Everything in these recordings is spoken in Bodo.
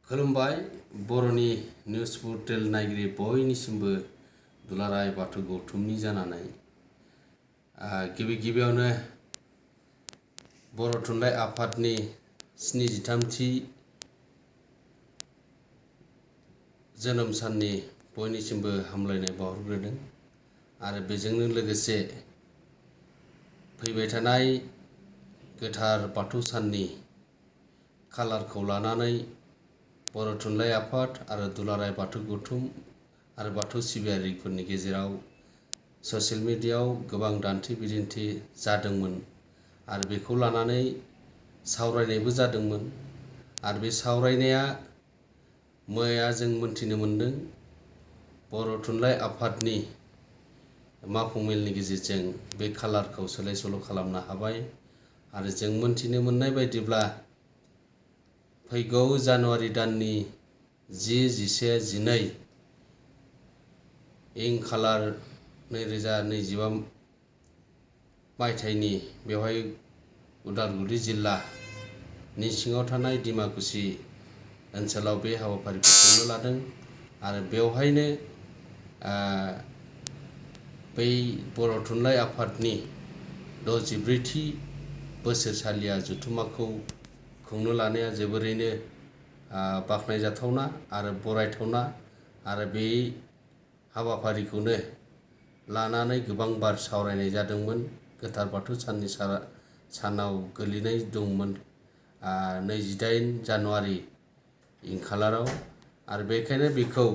खुलुमबाय बर'नि निउज पर्टेल नायगिरि बयनिसिमबो दुलाराय बाथौ गौथुमनि जानानै गिबियावनो बर' थुनलाइ आफादनि 73थि जोनोम साननि बयनिसिमबो हामलायनाय बावहरग्रोदों आरो बेजोंनो लोगोसे फैबाय थानाय गोथार बाथौ साननि खालारखौ लानानै बर' थुनलाइ आफाद आरो दुलाराय बाथौ गौथुम आरो बाथौ सिबियारिफोरनि गेजेराव ससियेल मिडियायाव गोबां दान्थे बिदान्थे जादोंमोन आरो बेखौ लानानै सावरायनायबो जादोंमोन आरो बे सावरायनाया मैया जों मोनथिनो मोनदों बर' थुनलाइ आफादनि मावफुंमेलनि गेजेरजों बे खालारखौ सोलाय सोल' खालामनो हाबाय आरो जों मोनथिनो मोननाय बायदिब्ला फैगौ जानुवारि दाननि 10, 11, 12 इं खालार 2025 मायथाइनि बेवहाय उदालगुरि जिल्लानि सिङाव थानाय डिमाकुसि ओनसोलाव बे हाबाफारिखौ खुंनो लादों आरो बेवहायनो बै बर' थुनलाइ आफादनि 64थि बोसोरसालिया जथुम्माखौ खुंनो लानाया जोबोरैनो बाख्नायजाथावना आरो बरायथावना आरो बे हाबाफारिखौनो लानानै गोबां बार सावरायनाय जादोंमोन। गोथार बाथौ साननि सानाव गोलैनाय दंमोन 28 जानुवारि इं खालाराव आरो बेखायनो बेखौ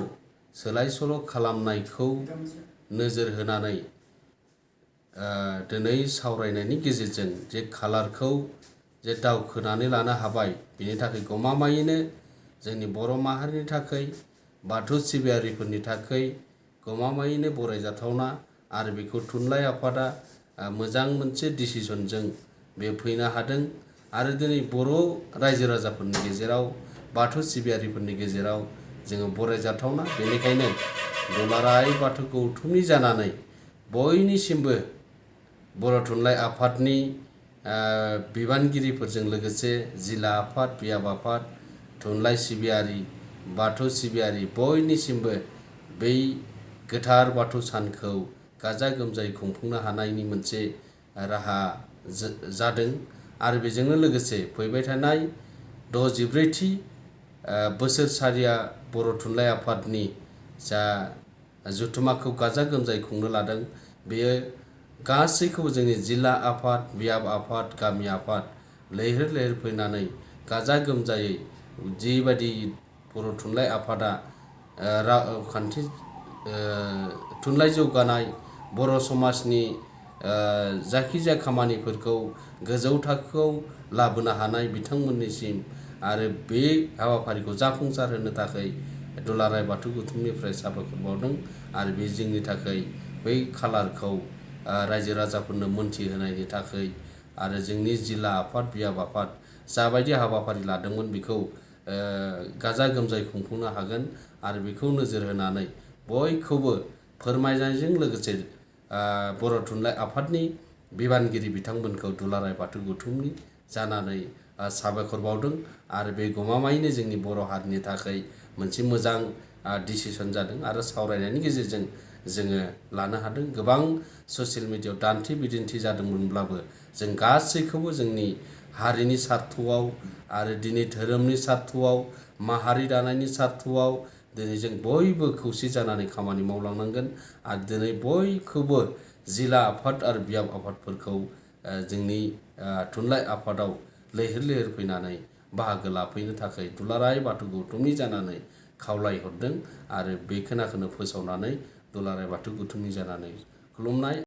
सोलाय सोल' खालामनायखौ नोजोर होनानै दिनै सावरायनायनि गेजेरजों जे खालारखौ जे दावखोनानै लानो हाबाय बेनि थाखाय गमामायैनो जोंनि बर' माहारिनि थाखाय बाथौ सिबियारिफोरनि थाखाय गमामायैनो बरायजाथावना आरो बेखौ थुनलाइ आफादा मोजां मोनसे डिसिजनजों बे फैनो हादों आरो दिनै बर' रायजो राजाफोरनि गेजेराव बाथौ सिबियारिफोरनि गेजेराव जोङो बरायजाथावना बेनिखायनो दुलाराय बाथौ गौथुमनि जानानै बयनिसिमबो बर' थुनलाइ आफादनि बिबानगिरिफोरजों लोगोसे जिल्ला आफाद बियाब आफाद थुनलाइ सिबियारि बाथौ सिबियारि बयनिसिमबो बै गोथार बाथौ सानखौ गाजा गोमजायै खुंफुंनो हानायनि मोनसे राहा जादों आरो बेजोंनो लोगोसे फैबाय थानाय 64थि बोसोरसालिया बर' थुनलाइ आफादनि जा जथुम्माखौ गाजा गोमजायै खुंनो लादों बेयो गासैखौबो जोंनि जिल्ला आफाद बियाब आफाद गामि आफाद लैहोर लैहोर फैनानै गाजा गोमजायै जिबायदि बर' थुनलाइ आफादा रावखान्थि थुनलाइ जौगानाय बर' समाजनि जायखिजाया खामानिफोरखौ गोजौ थाखोआव लाबोनो हानाय बिथांमोननिसिम आरो बे हाबाफारिखौ जाफुंसार होनो थाखाय दुलाराय बाथौ गौथुमनिफ्राय साबायखर बावदों आरो बे जोंनि थाखाय बै खालारखौ रायजो राजाफोरनो मोनथिहोनायनि थाखाय आरो जोंनि जिल्ला आफाद बियाब आफाद जाबायदि हाबाफारि लादोंमोन बेखौ गाजा गोमजायै खुंफुंनो हागोन आरो बेखौ नोजोर होनानै बयखौबो फोरमायनायजों लोगोसे बर' थुनलाइ आफादनि बिबानगिरि बिथांमोनखौ दुलाराय बाथौ गौथुमनि जानानै साबायखर बावदों आरो बे गमामायैनो जोंनि बर' हारिनि थाखाय मोनसे मोजां डिसिसन जादों आरो सावरायनायनि गेजेरजों जोङो लानो हादों गोबां ससियेल मिडियायाव दान्थे बिदान्थे जादोंमोनब्लाबो जों गासैखौबो जोंनि हारिनि सार्थआव आरो दिनै धोरोमनि सार्थआव माहारि दानायनि सार्थआव दिनै जों बयबो खौसे जानानै खामानि मावलांनांगोन आरो दिनै बयखौबो जिल्ला आफाद आरो बियाब आफादफोरखौ जोंनि थुनलाइ आफादाव लैहोर लैहोर फैनानै बाहागो लाफैनो थाखाय दुलाराय बाथौ गौथुमनि जानानै खावलायहरदों आरो बे खोनाखौनो फोसावनानै दुलाराय बाथौ गौथुमनि जानानै खुलुमनाय